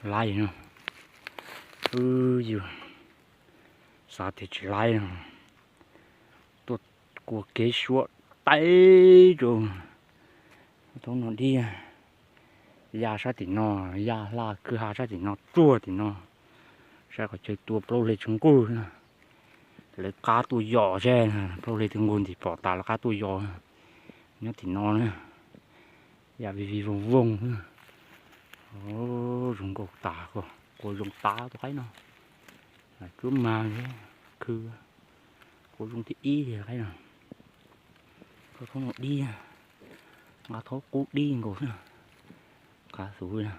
Laib no, wb yus xav tias tsis laib no, tuaj kua kev suab taib rau thoob no dib, ya sab tim no, ya hla kwj ha sab tim no, tsuag tim no, saib qhov chaw tua plaub hle tsis nquj na. Lawv qab tuaj yos seb, plaub hle twb nquj ntim pom tas lawv qab tuaj yos. Nyob tim no na, ya vij vij voog voog. Zoo nkauj tas, kua zoo tas tus qaib no. Cuab mag khw, kua zoo thib ib li qaib no. Koj thoob no dib, nqa thaub qub dib nkaus xwb. Qab xus,